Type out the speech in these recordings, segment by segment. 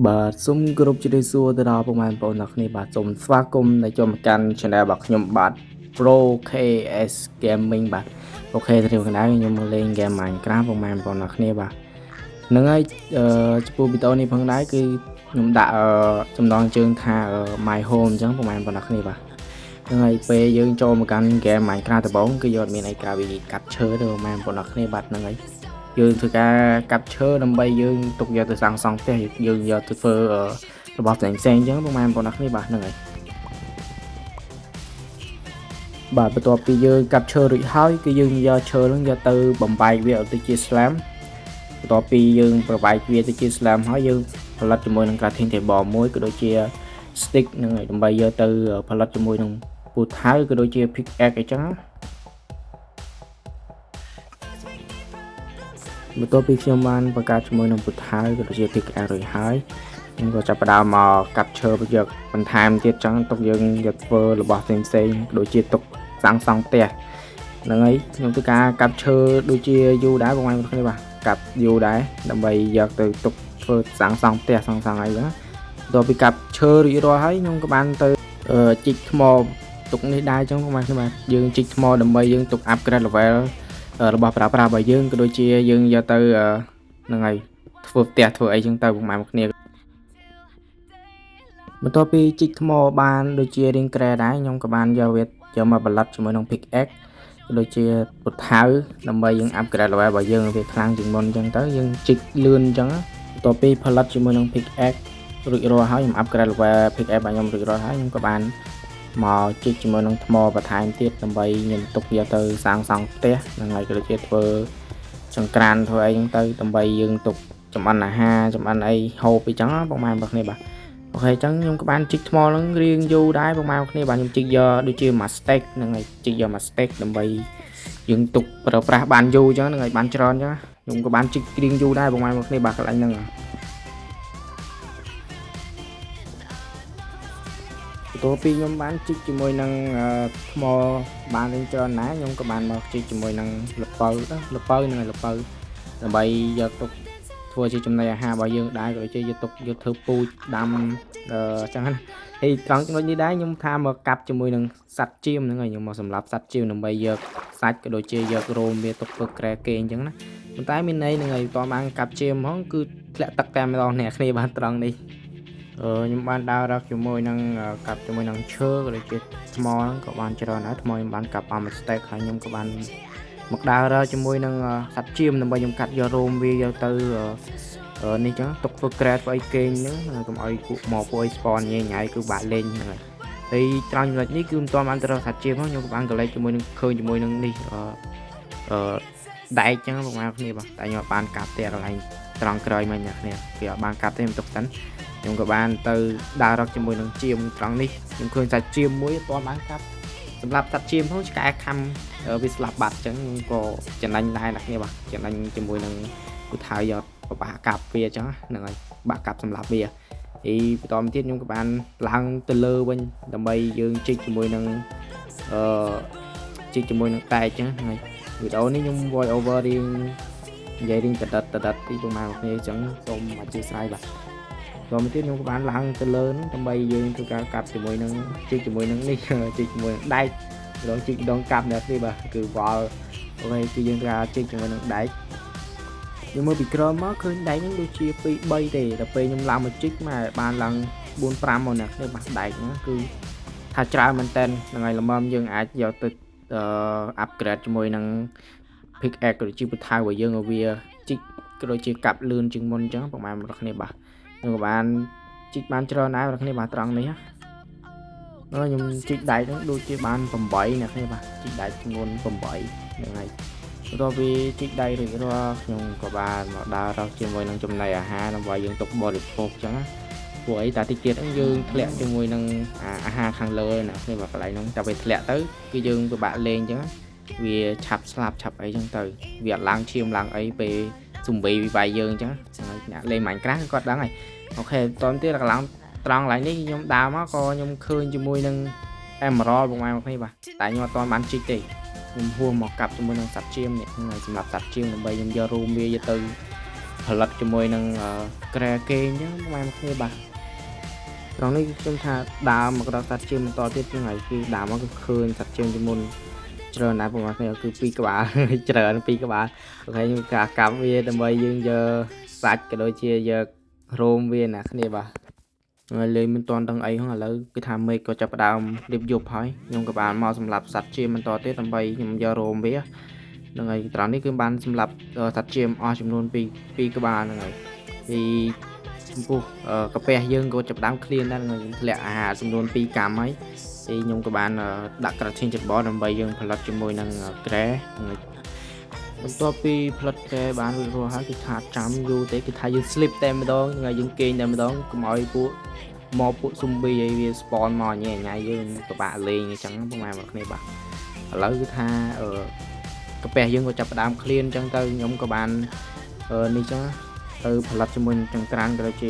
បាទសូមគោរពជម្រាបសួរទៅដល់ពុកម៉ែបងប្អូនទាំងគ្នាបាទសូមស្វាគមន៍ដែលចូលមកកាន់ Channel របស់ខ្ញុំបាទ Pro KS Gaming បាទ OK ត្រៀមកណ្ដាលខ្ញុំមកលេង Game Minecraft ពុកម៉ែបងប្អូនទាំងគ្នាបាទហ្នឹងហើយអឺចំពោះវីដេអូនេះផងដែរគឺខ្ញុំដាក់អឺចំណងជើងថា My Home អញ្ចឹងពុកម៉ែបងប្អូនទាំងគ្នាបាទហ្នឹងហើយពេលយើងចូលមកកាន់ Game Minecraft ដំបូងគឺយកអត់មានអីក្រៅពីកាប់ឈើទេពុកម៉ែបងប្អូនទាំងគ្នាបាទហ្នឹងហើយ យើងធ្វើការកាប់ឈើដើម្បីយើងទុកយកទៅសាងសង់ផ្ទះយើងយកទៅធ្វើរបស់ផ្សេងផ្សេងអញ្ចឹងពុកម៉ែបងប្អូនអរគ្នាបាទហ្នឹងហើយបាទបន្ទាប់ពីយើងកាប់ឈើរួចហើយគឺយើងយកឈើហ្នឹងយកទៅបំបែកវាឲ្យទៅជា slime បន្ទាប់ពីយើងប្របែកវាទៅជា slime ហើយយើងផលិតជាមួយនឹង crafting table មួយក៏ដូចជា stick ហ្នឹងហើយដើម្បីយកទៅផលិតជាមួយនឹងពូថៅក៏ដូចជា pickaxe អីចឹងណា បន្ទាប់ពីខ្ញុំបានបង្កើតជាមួយនឹងពូថៅក៏ដូចជា pickaxe រួចហើយខ្ញុំក៏ចាប់ផ្ដើមមកកាប់ឈើយកបន្ថែមទៀតចឹងទុកយើងយកធ្វើរបស់ផ្សេងផ្សេងដូចជាទុកសាងសង់ផ្ទះហ្នឹងហើយខ្ញុំធ្វើការកាប់ឈើដូចជាយូរដែរបងប្អូនគ្នាបាទកាប់យូរដែរដើម្បីយកទៅទុកធ្វើសាងសង់ផ្ទះសាងសង់អីហ្នឹងបន្ទាប់ពីកាប់ឈើរួចរាល់ហើយខ្ញុំក៏បានទៅជីកថ្មទុកនេះដែរចឹងបងប្អូនគ្នាបាទយើងជីកថ្មដើម្បីយើងទុក upgrade level របស់ប្រើប្រាស់របស់យើងក៏ដូចជាយើងយកទៅហ្នឹងហើយធ្វើផ្ទះធ្វើអីចឹងទៅពុកម៉ែមកគ្នាបន្ទាប់ពីជីកថ្មបានដូចជារៀងក្រែដែរខ្ញុំក៏បានយកវាយកមកផលិតជាមួយនឹង pickaxe ក៏ដូចជាពូថៅដើម្បីយើង upgrade level របស់យើងវាខ្លាំងជាងមុនចឹងទៅយើងជីកលឿនចឹងបន្ទាប់ពីផលិតជាមួយនឹង pickaxe រួចរាល់ហើយខ្ញុំ upgrade level pickaxe របស់ខ្ញុំរួចរាល់ហើយខ្ញុំក៏បានមកជីកជាមួយនឹងថ្មបន្ថែមទៀតដើម្បីខ្ញុំទុកយកទៅសាងសង់ផ្ទះហ្នឹងហើយក៏ដូចជាធ្វើចង្ក្រានធ្វើអីហ្នឹងទៅដើម្បីយើងទុកចំអិនអាហារចំអិនអីហូបអីចឹងបងប្អូនបងគ្នាបាទ OK អញ្ចឹងខ្ញុំក៏បានជីកថ្មហ្នឹងរៀងយូរដែរបងប្អូនគ្នាបាទខ្ញុំជីកយកដូចជាមួយ stack ហ្នឹងហើយជីកយកមួយ stack ដើម្បីយើងទុកប្រើប្រាស់បានយូរអញ្ចឹងហ្នឹងហើយបានច្រើនអញ្ចឹងខ្ញុំក៏បានជីករៀងយូរដែរបងប្អូនគ្នាបាទកន្លែងហ្នឹងបន្ទាប់ពីខ្ញុំបានជីកជាមួយនឹងថ្មបានរៀងច្រើនណាស់ខ្ញុំក៏បានមកជីកជាមួយនឹងលពៅលពៅហ្នឹងហើយលពៅដើម្បីយកទុកធ្វើជាចំណីអាហាររបស់យើងដែរក៏ដូចជាយកទុកយកធ្វើពូជដាំអឺចឹងណាហើយត្រង់ចំណុចនេះដែរខ្ញុំថាមកកាប់ជាមួយនឹងសត្វចៀមហ្នឹងហើយខ្ញុំមកសម្លាប់សត្វចៀមដើម្បីយកសាច់ក៏ដូចជាយករោមវាទុកធ្វើក្រែគេអញ្ចឹងណាប៉ុន្តែមានន័យហ្នឹងហើយតបានកាប់ចៀមហ្មងគឺធ្លាក់ទឹកតែម្ដងអ្នកគ្នាបានត្រង់នេះអឺខ្ញុំបានដើររកជាមួយនឹងកាប់ជាមួយនឹងឈើក៏ដូចជាថ្មហ្នឹងក៏បានច្រើនដែរថ្មខ្ញុំបានកាប់អស់មួយ stack ហើយខ្ញុំក៏បានមកដើររកជាមួយនឹងសត្វចៀមដើម្បីខ្ញុំកាត់យករោមវាយកទៅនេះចឹងទុកធ្វើក្រែធ្វើអីគេងហ្នឹងកុំឲ្យពួកមកពួកអី spawn ញ៉ៃញ៉ៃគឺបាក់លេងហ្នឹងហើយហើយត្រង់ចំណុចនេះគឺមិនទាន់បានទៅរកសត្វចៀមខ្ញុំក៏បានកលេចជាមួយនឹងឃើញជាមួយនឹងនេះអឺអឺដែកចឹងបងប្អូនគ្នាបាទតែខ្ញុំអត់បានកាប់ទេកន្លែងត្រង់ក្រោយមិញអ្នកគ្នាវាអត់បានកាប់ទេខ្ញុំទុកសិនខ្ញុំក៏បានទៅដើររកជាមួយនឹងចៀមត្រង់នេះខ្ញុំឃើញសាច់ចៀមមួយអត់ទាន់បានកាប់សម្រាប់សត្វចៀមផងឆ្កែខំវាស្លាប់បាត់អញ្ចឹងខ្ញុំក៏ចំណេញដែរអ្នកគ្នាបាទចំណេញជាមួយនឹងគូថៅយកពិបាកកាប់វាអញ្ចឹងហ្នឹងហើយបាក់កាប់សម្រាប់វាហើយបន្តមកទៀតខ្ញុំក៏បានឡើងទៅលើវិញដើម្បីយើងជីកជាមួយនឹងអឺជីកជាមួយនឹងដែកអញ្ចឹងហ្នឹងហើយវីដេអូនេះខ្ញុំ voice over រៀងនិយាយរៀងតដិតតដិតទីប្រហែលគ្នាអញ្ចឹងសូមអធិស្ឋានបាទបន្តមកទៀតខ្ញុំក៏បានឡើងទៅលើហ្នឹងដើម្បីយើងធ្វើការកាប់ជាមួយនឹងជីកជាមួយនឹងនេះជីកជាមួយនឹងដែកម្ដងជីកម្ដងកាប់អ្នកនេះបាទគឺវល់ OK គឺយើងធ្វើការជីកជាមួយនឹងដែកខ្ញុំមើលពីក្រោមមកឃើញដែកហ្នឹងដូចជា2 3ទេដល់ពេលខ្ញុំឡើងមកជីកមកបានឡើង4 5មកអ្នកនេះបាទដែកហ្នឹងគឺថាច្រើនមែនតើហ្នឹងហើយល្មមយើងអាចយកទៅអឺ upgrade ជាមួយនឹង pickaxe ក៏ដូចជាពូថៅរបស់យើងឲ្យវាជីកក៏ដូចជាកាប់លឿនជាងមុនអញ្ចឹងប្រហែលអ្នកគ្នាបាទខ្ញុំក៏បានជីកបានច្រើនដែរអ្នកគ្នាបាទត្រង់នេះណាខ្ញុំជីកដែកហ្នឹងដូចជាបាន8អ្នកគ្នាបាទជីកដែកចំនួន8ហ្នឹងហើយបន្ទាប់ពីជីកដែករួចរាល់ខ្ញុំក៏បានមកដើររកជាមួយនឹងចំណីអាហារដើម្បីយើងទុកបរិភោគអញ្ចឹងណាពួកអីតាតិចទៀតហ្នឹងយើងធ្លាក់ជាមួយនឹងអាហារខាងលើណាគ្នាបាទកន្លែងហ្នឹងតែពេលធ្លាក់ទៅគឺយើងពិបាកលេងអញ្ចឹងវាឆាប់ស្លាប់ឆាប់អីចឹងទៅវាអត់ឡើងឈាមឡើងអីពេលសំវីវិវាយយើងអញ្ចឹងហើយអ្នកលេង Minecraft គាត់ដឹងហើយ OK តោះទៀតកន្លងត្រង់កន្លែងនេះខ្ញុំដើរមកក៏ខ្ញុំឃើញជាមួយនឹង Emerald បងប្អូនគ្នាបាទតែខ្ញុំអត់ទាន់បានជីកទេខ្ញុំហួសមកកាប់ជាមួយនឹងសត្វចៀមនេះហ្នឹងហើយសម្រាប់សត្វចៀមដើម្បីខ្ញុំយករោមវាយកទៅ ផលិតជាមួយនឹងគ្រែគេអញ្ចឹងប្រហែលគ្នាបាទត្រង់នេះគឺខ្ញុំថាដើមមកដល់សត្វជើងបន្តទៀតហ្នឹងហើយគឺដើមមកគឺឃើញសត្វជើងជាមុនច្រើនណាស់ប្រហែលគ្នាគឺពីរក្បាល ច្រើនពីរក្បាល OK ខ្ញុំការកាប់វាដើម្បីយើងយកសាច់ក៏ដូចជាយករោមវាណាគ្នាបាទហើយលេងមិនទាន់ដឹងអីហ្នឹងឥឡូវគឺថាមេឃក៏ចាប់ផ្ដើមរៀបយប់ហើយខ្ញុំក៏បានមកសម្លាប់សត្វជាបន្តទៀតដើម្បីខ្ញុំយករោមវាហ្នឹងហើយត្រង់នេះគឺបានសម្លាប់សត្វជាអស់ចំនួន2 2ក្បាលហ្នឹងហើយពីចំពោះកាពះយើងក៏ចាប់ផ្ដើមឃ្លានដែរហ្នឹងហើយខ្ញុំធ្លាក់អាហារចំនួន2កាំហើយហើយខ្ញុំក៏បានដាក់ crafting table ដើម្បីយើងផលិតជាមួយនឹងគ្រែហ្នឹងហើយបន្ទាប់ពីផលិតគ្រែបានរួចរាល់ហើយគឺថាចាំយូរទេគឺថាយើង sleep តែម្ដងហ្នឹងហើយយើងគេងតែម្ដងកុំឲ្យពួកមកពួក zombie អីវា spawn មកញ៉ៃញ៉ៃយើងពិបាកលេងអញ្ចឹងពុកម៉ែបងប្អូនបាទឥឡូវគឺថាអឺកាពះយើងក៏ចាប់ផ្ដើមឃ្លានអញ្ចឹងទៅខ្ញុំក៏បាននេះចឹងទៅផលិតជាមួយនឹងចង្ក្រានក៏ដូចជា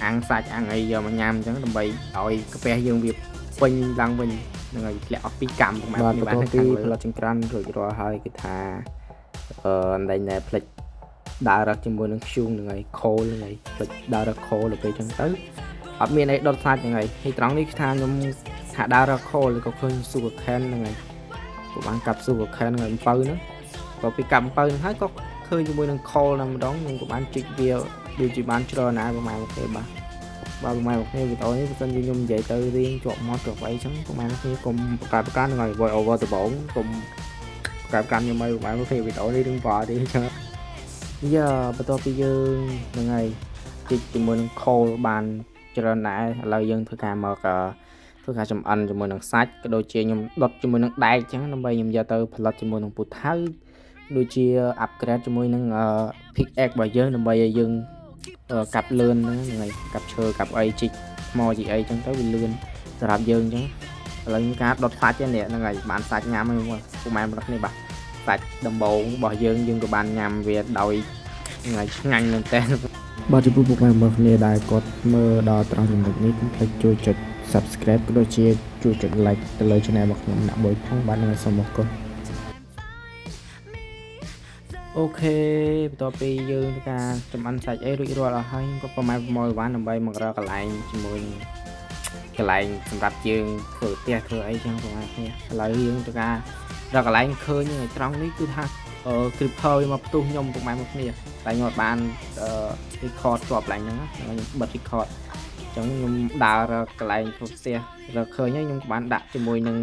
អាំងសាច់អាំងអីយកមកញ៉ាំអញ្ចឹងដើម្បីឲ្យកាពះយើងវាពេញឡើងវិញហ្នឹងហើយធ្លាក់អស់ពីកម្មពុកម៉ែ បាទ គ្នា បន្ទាប់ពី បាទខាងលើ ផលិតចង្ក្រានរួចរាល់ហើយគឺថាអឺអណ្ដែងណែផ្លិចដើររកជាមួយនឹងធ្យូងហ្នឹងហើយ coal ហ្នឹងហើយផ្លិចដើររក coal ទៅពេលចឹងទៅអត់មានអីដុតសាច់ហ្នឹងហើយហើយត្រង់នេះគឺថាខ្ញុំថាដើររក coal ក៏ឃើញ sugar cane ហ្នឹងហើយក៏បានកាប់ sugar cane ហ្នឹងហើយអំពៅហ្នឹងក៏ពីកាប់អំពៅហ្នឹងហើយក៏ឃើញជាមួយនឹង coal តែម្ដងខ្ញុំក៏បានជីកវាដូចជាបានច្រើនណាស់ប្រហែល OK បាទបាទប្រហែល OK វីដេអូនេះបើសិនជាខ្ញុំនិយាយទៅរៀងជាប់មាត់ជាប់អីចឹងប្រហែលគ្នាកុំប្រកែកប្រកាន់ហ្នឹងហើយ voice over ដំបូងកុំប្រកែកប្រកាន់ខ្ញុំអីប្រហែល OK វីដេអូនេះរឿងបាទេចឹងយ៉ាបន្ទាប់ពីយើងហ្នឹងហើយជីកជាមួយនឹង coal បានច្រើនដែរឥឡូវយើងធ្វើការមកធ្វើការចំអិនជាមួយនឹងសាច់ក៏ដូចជាខ្ញុំដុតជាមួយនឹងដែកចឹងដើម្បីខ្ញុំយកទៅផលិតជាមួយនឹងពូថៅដូចជា upgrade ជាមួយនឹង pickaxe របស់យើងដើម្បីឲ្យយើងកាប់លឿនហ្នឹងហើយកាប់ឈើកាប់អីជីកថ្មជីកអីចឹងទៅវាលឿនសម្រាប់យើងចឹងឥឡូវការដុតសាច់នេះហ្នឹងហើយបានសាច់ញ៉ាំហើយពុកម៉ែបងប្អូននេះបាទសាច់ដំបងរបស់យើងយើងក៏បានញ៉ាំវាដោយថ្ងៃឆ្ងាញ់មែនតើ បាទចំពោះពុកម៉ែបងប្អូនគ្នាដែលគាត់មើលដល់ត្រង់ចំណុចនេះកុំភ្លេចជួយចុច Subscribe ក៏ដូចជាជួយចុច Like ទៅលើ Channel របស់ខ្ញុំដាក់មួយផងបាទនឹងសូមអរគុណ OK បន្ទាប់ពីយើងធ្វើការចំអិនសាច់អីរួចរាល់អស់ហើយក៏ប្រម៉ែប្រមូលអីវ៉ាន់ដើម្បីមករកកន្លែងជាមួយនឹងកន្លែងសម្រាប់យើងធ្វើផ្ទះធ្វើអីចឹងប្រហែលគ្នាឥឡូវយើងធ្វើការរកកន្លែងឃើញហ្នឹងត្រង់នេះគឺថាអឺ creeper វាមកផ្ទុះខ្ញុំពុកម៉ែមកគ្នាតែខ្ញុំអត់បានអឺ record ជាប់កន្លែងហ្នឹងខ្ញុំបិទ record អញ្ចឹងខ្ញុំដើររកកន្លែងធ្វើផ្ទះរកឃើញហើយខ្ញុំក៏បានដាក់ជាមួយនឹង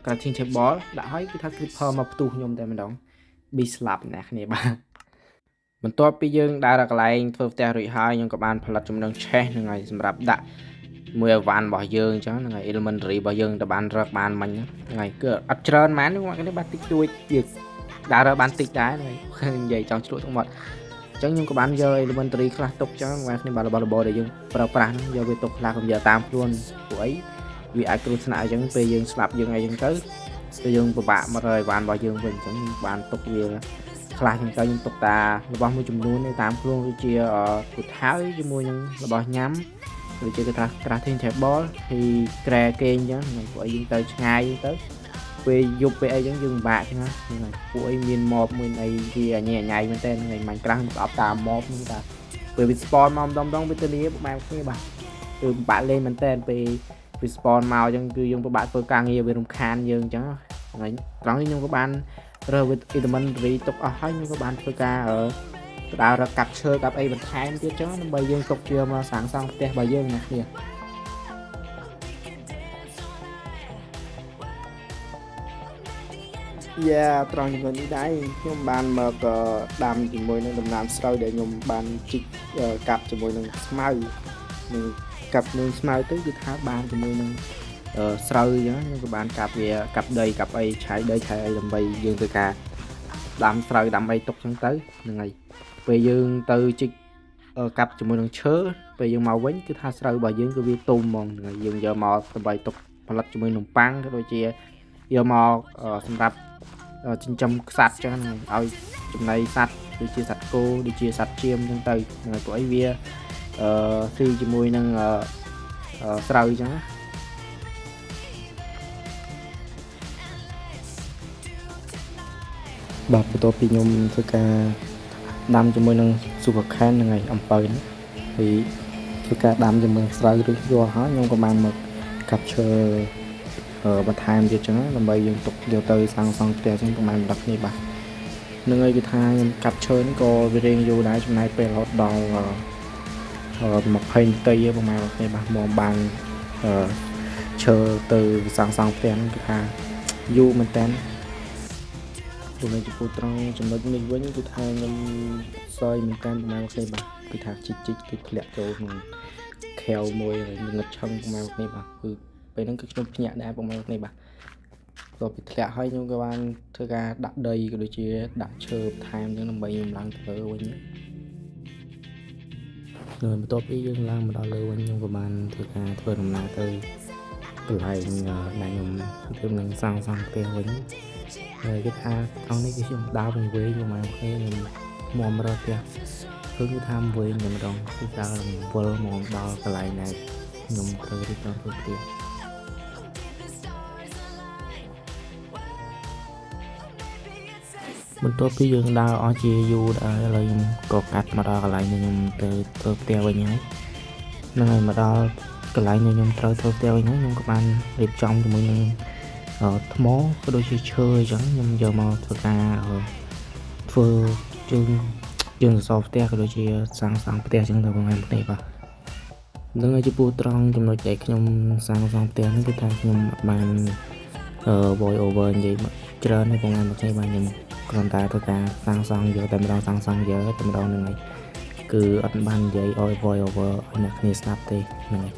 crafting table ដាក់ហើយគឺថា creeper មកផ្ទុះខ្ញុំតែម្ដងប៊ីស្លាប់អ្នកគ្នាបាទបន្ទាប់ពីយើងដើរដល់កន្លែងធ្វើផ្ទះរួចហើយខ្ញុំក៏បានផលិតចំណងឆេះហ្នឹងហើយសម្រាប់ដាក់មួយអីវ៉ាន់របស់យើងអញ្ចឹងហ្នឹងហើយ inventory របស់យើងទៅបានរកបានមិញហ្នឹងហើយគឺអត់ច្រើនហ្មងនេះបាទតិចតួចយើងដើររកបានតិចដែរហ្នឹងហើយនិយាយចង់ជ្រក់ទាំងមាត់អញ្ចឹងខ្ញុំក៏បានយក inventory ខ្លះទុកចឹងបាទគ្នាបាទរបស់របរដែលយើងប្រើប្រាស់ហ្នឹងយកវាទុកខ្លះកុំយកតាមខ្លួនពួកអីវាអាចគ្រោះថ្នាក់អញ្ចឹងពេលយើងស្លាប់យើងអីចឹងទៅទៅយើងពិបាកមករកអីវ៉ាន់របស់យើងវិញអញ្ចឹងខ្ញុំបានទុកវាខ្លះចឹងទៅខ្ញុំទុកតារបស់មួយចំនួននៅតាមខ្លួនដូចជាពូថៅជាមួយនឹងរបស់ញ៉ាំដូចជាគេថា crafting table ហើយគ្រែគេងអញ្ចឹងហ្នឹងពួកអីយើងទៅឆ្ងាយទៅពេលយប់ពេលអីចឹងយើងពិបាកចឹងណាហ្នឹងហើយពួកអីមាន mob មានអីវាអញញ៉ៃមែនតើហ្នឹងហើយ Minecraft ខ្ញុំស្អប់តាម mob ហ្នឹងតាពេលវា spawn មកម្ដងម្ដងវាទៅលាពុកម៉ែគ្នាបាទគឺពិបាកលេងមែនតើពេលវា spawn មកអញ្ចឹងគឺយើងពិបាកធ្វើការងារវារំខានយើងអញ្ចឹងហ្នឹងហើយត្រង់នេះខ្ញុំក៏បានរើស inventory ទុកអស់ហើយខ្ញុំក៏បានធ្វើការដើររកកាប់ឈើកាប់អីបន្ថែមទៀតចឹងដើម្បីយើងទុកជាមកសាងសង់ផ្ទះរបស់យើងណាគ្នា យ៉ាត្រង់ចំណុចនេះដែរខ្ញុំបានមកដាំជាមួយនឹងដំណាំស្រូវដែលខ្ញុំបានជីកកាប់ជាមួយនឹងស្មៅនឹងកាប់នឹងស្មៅទៅគឺថាបានជាមួយនឹងស្រូវអញ្ចឹងខ្ញុំក៏បានកាប់វាកាប់ដីកាប់អីឆាយដីឆាយអីដើម្បីយើងធ្វើការដាំស្រូវដាំអីទុកអញ្ចឹងទៅហ្នឹងហើយពេលយើងទៅជីកកាប់ជាមួយនឹងឈើពេលយើងមកវិញគឺថាស្រូវរបស់យើងគឺវាទុំហ្មងហ្នឹងហើយយើងយកមកដើម្បីទុកផលិតជាមួយនំប៉័ងក៏ដូចជាយកមកសម្រាប់ចិញ្ចឹមសត្វចឹងហ្នឹងឲ្យចំណីសត្វដូចជាសត្វគោដូចជាសត្វចៀមចឹងទៅហ្នឹងហើយពួកអីវាអឺស៊ីជាមួយនឹងស្រូវចឹងណា បាទបន្ទាប់ពីខ្ញុំធ្វើការ ដាំជាមួយនឹង sugar cane ហ្នឹងហើយអំពៅហ្នឹងហើយធ្វើការដាំជាមួយនឹងស្រូវរួចរាល់ហើយខ្ញុំក៏បានមកកាប់ឈើបន្ថែមទៀតចឹងដើម្បីយើងទុកយកទៅសាងសង់ផ្ទះចឹងប្រហែលដល់គ្នាបាទនឹងហើយគឺថាខ្ញុំកាប់ឈើនេះក៏វារៀងយូរដែរចំណាយពេលរហូតដល់20នាទីប្រហែលគ្នាបាទមកបានឈើទៅសាងសង់ផ្ទះហ្នឹងគឺថាយូរមែនតើចំណុចចំពោះត្រង់ចំណុចនេះវិញគឺថាខ្ញុំសយមែនតើប្រហែលគ្នាបាទគឺថាជីកជីកគឺធ្លាក់ចូលក្នុងខែវមួយហើយងឹតឆឹងប្រហែលគ្នាបាទគឺពេលហ្នឹងគឺខ្ញុំភ្ញាក់ដែរប្រហែលគ្នាបាទបន្ទាប់ពីធ្លាក់ហើយខ្ញុំក៏បានធ្វើការដាក់ដីក៏ដូចជាដាក់ឈើបន្ថែមអញ្ចឹងដើម្បីខ្ញុំឡើងទៅលើវិញហើយបន្ទាប់ពីយើងឡើងមកដល់លើវិញខ្ញុំក៏បានធ្វើការធ្វើដំណើរទៅកន្លែងដែលខ្ញុំធ្វើនឹងសាងសង់ផ្ទះវិញហើយគេថាត្រង់នេះគឺខ្ញុំដើរវង្វេងមកគ្នាខ្ញុំមមរកផ្ទះគឺគឺថាវែងតែម្ដងគឺដើរវិលមកដល់កន្លែងដែលខ្ញុំត្រូវរៀបចំធ្វើផ្ទះ បន្ទាប់ពីយើងដើរអស់ជាយូរដែរឥឡូវខ្ញុំក៏កាត់មកដល់កន្លែងដែលខ្ញុំទៅធ្វើផ្ទះវិញហើយហ្នឹងហើយមកដល់កន្លែងដែលខ្ញុំត្រូវធ្វើផ្ទះវិញហើយខ្ញុំក៏បានរៀបចំជាមួយនឹងថ្មក៏ដូចជាឈើអញ្ចឹងខ្ញុំយកមកធ្វើការធ្វើជើងជើងសសរផ្ទះក៏ដូចជាសាងសង់ផ្ទះអញ្ចឹងទៅបងប្អូននេះបាទនឹងហើយចំពោះត្រង់ចំណុចដែលខ្ញុំសាងសង់ផ្ទះហ្នឹងគឺថាខ្ញុំបាន voice over និយាយច្រើនទេបងប្អូននេះបាទខ្ញុំគ្រាន់តែធ្វើការសាងសង់យកតែម្ដងសាងសង់យកតែម្ដងហ្នឹងហើយគឺអត់បាននិយាយឲ្យ voice over ឲ្យអ្នកគ្នាស្ដាប់ទេហ្នឹងហើយ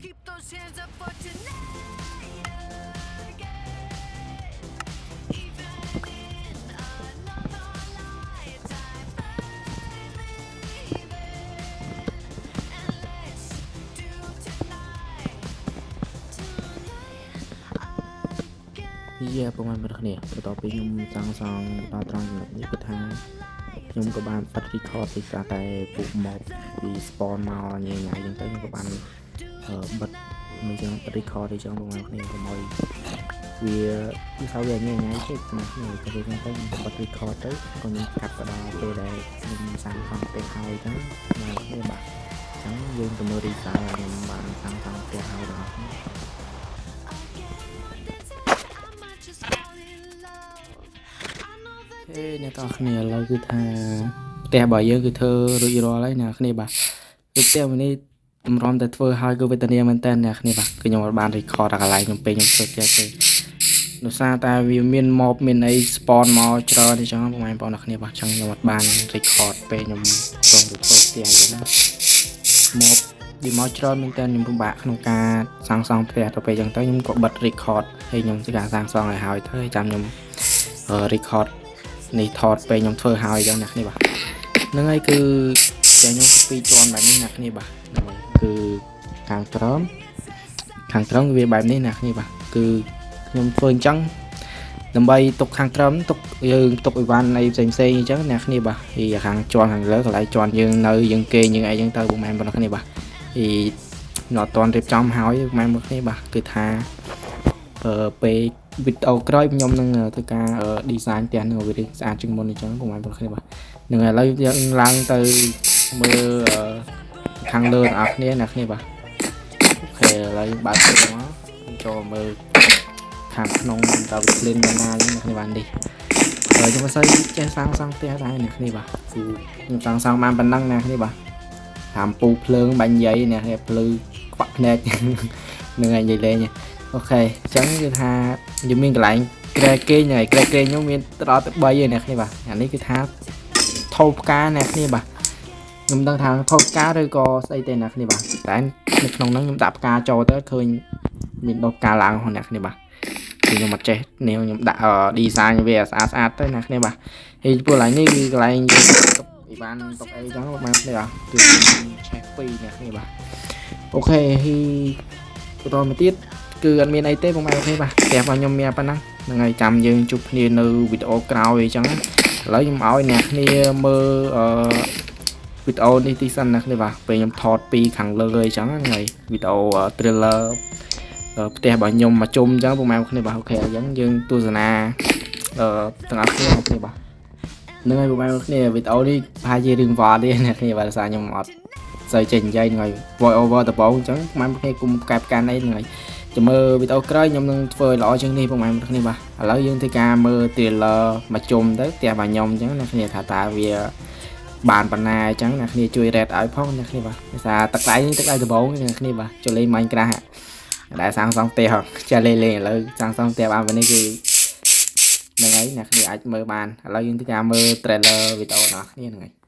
Keep those hands up for tonight again. Even in another lifetime, I'm leaving. And let's do tonight, tonight again. យ៉ាពុកម៉ែបងប្អូនគ្នាបន្ទាប់ពីខ្ញុំសាងសង់ដល់ត្រង់ចំណុចនេះគឺថាខ្ញុំក៏បានបិទ record ដោយសារតែពួក mob ពី spawn មកញ៉ៃញ៉ៃអញ្ចឹងទៅខ្ញុំក៏បានបិទមិនចឹងបិទ record អីចឹងបងប្អូនគ្នាកុំឲ្យវាគឺថាវាញ៉ៃញ៉ៃពេកណាខ្ញុំទៅវិញទៅខ្ញុំបិទ record ទៅក៏ខ្ញុំកាត់ទៅដល់ពេលដែលខ្ញុំសាងសង់ផ្ទះហើយអញ្ចឹងបងប្អូនគ្នាបាទអញ្ចឹងយើងទៅមើល result ខ្ញុំបានសាងសង់ផ្ទះហើយដល់គ្នា I might just fall in love. I know that ហេអ្នកទាំងអស់គ្នាឥឡូវគឺថាផ្ទះរបស់យើងគឺធ្វើរួចរាល់ហើយអ្នកគ្នាបាទគឺផ្ទះមួយនេះតម្រាំតែធ្វើហើយគឺវេទនាមែនតើអ្នកគ្នាបាទគឺខ្ញុំអត់បាន record ដល់កន្លែងខ្ញុំពេលខ្ញុំធ្វើផ្ទះទេដោយសារតែវាមាន mob មានអី spawn មកច្រើនអញ្ចឹងបងប្អូនអ្នកគ្នាបាទអញ្ចឹងខ្ញុំអត់បាន record ពេលខ្ញុំរងទៅធ្វើផ្ទះអញ្ចឹងណា mob វាមកច្រើនមែនតើខ្ញុំពិបាកក្នុងការសាងសង់ផ្ទះទៅពេលអញ្ចឹងទៅខ្ញុំក៏បិទ record ហើយខ្ញុំធ្វើការសាងសង់ឲ្យហើយទៅហើយចាំខ្ញុំ record នេះថតពេលខ្ញុំធ្វើហើយអញ្ចឹងអ្នកគ្នាបាទហ្នឹងហើយគឺចាខ្ញុំគឺពីរជាន់បែបនេះអ្នកគ្នាបាទហ្នឹងហើយគឺខាងក្រោមខាងក្រោមគឺវាបែបនេះអ្នកគ្នាបាទគឺខ្ញុំធ្វើអញ្ចឹងដើម្បីទុកខាងក្រោមទុកយើងទុកអីវ៉ាន់អីផ្សេងផ្សេងអញ្ចឹងអ្នកគ្នាបាទហើយខាងជាន់ខាងលើកន្លែងជាន់យើងនៅយើងគេងយើងអីអញ្ចឹងទៅពុកម៉ែបងប្អូនគ្នាបាទហើយខ្ញុំអត់ទាន់រៀបចំហើយពុកម៉ែបងប្អូនគ្នាបាទគឺថាអឺពេលវីដេអូក្រោយខ្ញុំនឹងធ្វើការ design ផ្ទះនឹងឲ្យវាស្អាតជាងមុនអញ្ចឹងពុកម៉ែបងប្អូនគ្នាបាទនឹងឥឡូវយើងឡើងទៅមើលខាងលើទាំងអស់គ្នាអ្នកគ្នាបាទ OK ឥឡូវយើងបើកទៅមកចូលមើលខាងក្នុងតើវា clean យ៉ាងណាអញ្ចឹងអ្នកគ្នាបាទនេះហើយខ្ញុំមិនសូវចេះសាងសង់ផ្ទះដែរអ្នកគ្នាបាទគឺខ្ញុំសាងសង់បានប៉ុណ្ណឹងអ្នកគ្នាបាទតាមពូភ្លើងបាញ់និយាយអ្នកគ្នាភ្លឺខ្វាក់ភ្នែក នឹងឯងនិយាយលេង OK អញ្ចឹងគឺថាយើងមានកន្លែងក្រែគេងហើយក្រែគេងខ្ញុំមានដល់ទៅ3ឯអ្នកគ្នាបាទអានេះគឺថាថោផ្កាអ្នកគ្នាបាទខ្ញុំដឹងថាថោផ្កាឬក៏ស្អីទេអ្នកគ្នាបាទតែនៅក្នុងហ្នឹងខ្ញុំដាក់ផ្កាចូលទៅឃើញមានដុះផ្កាឡើងហ្នឹងអ្នកគ្នាបាទ គឺខ្ញុំអត់ចេះនេះខ្ញុំដាក់ design វាស្អាតស្អាតទៅណាគ្នាបាទហើយចំពោះកន្លែងនេះគឺកន្លែងយើងទុកអីបានទុកអីចឹងបាទគ្នាបាទគឺឆេះពីរអ្នកគ្នាបាទ OK ហើយបន្តមកទៀតគឺអត់មានអីទេបងប្អូន OK បាទផ្ទះរបស់ខ្ញុំមានប៉ុណ្ណឹងហ្នឹងហើយចាំយើងជួបគ្នានៅវីដេអូក្រោយអីចឹងណាឥឡូវខ្ញុំឲ្យអ្នកគ្នាមើលអឺវីដេអូនេះទីសិនណាគ្នាបាទពេលខ្ញុំថតពីខាងលើអីចឹងហ្នឹងហើយវីដេអូ trailer ផ្ទះរបស់ខ្ញុំមកជុំអញ្ចឹងពុកម៉ែបងប្អូនបាទ OK អញ្ចឹងយើងទស្សនាអឺទាំងអស់គ្នា OK បាទហ្នឹងហើយពុកម៉ែបងប្អូនវីដេអូនេះប្រហែលជារឿងវត្តទេអ្នកគ្នាបាទដោយសារខ្ញុំអត់សូវចេះនិយាយហ្នឹងហើយ voice over ដំបូងអញ្ចឹងពុកម៉ែបងប្អូនគុំកែប្រកាន់អីហ្នឹងហើយចាំមើលវីដេអូក្រោយខ្ញុំនឹងធ្វើឲ្យល្អជាងនេះពុកម៉ែបងប្អូនបាទឥឡូវយើងធ្វើការមើល trailer មកជុំទៅផ្ទះរបស់ខ្ញុំអញ្ចឹងអ្នកគ្នាថាតើវាបានប៉ុណ្ណាអញ្ចឹងអ្នកគ្នាជួយ rate ឲ្យផងអ្នកគ្នាបាទដោយសារទឹកដៃនេះទឹកដៃដំបូងអ្នកគ្នាបាទចូលលេង Minecraft ដែលសាងសង់ផ្ទះហ៎ចាលេងលេងឥឡូវសាងសង់ផ្ទះបានពេលនេះគឺហ្នឹងហើយអ្នកគ្នាអាចមើលបានឥឡូវយើងធ្វើការមើល trailer វីដេអូរបស់គ្នាហ្នឹងហើយ។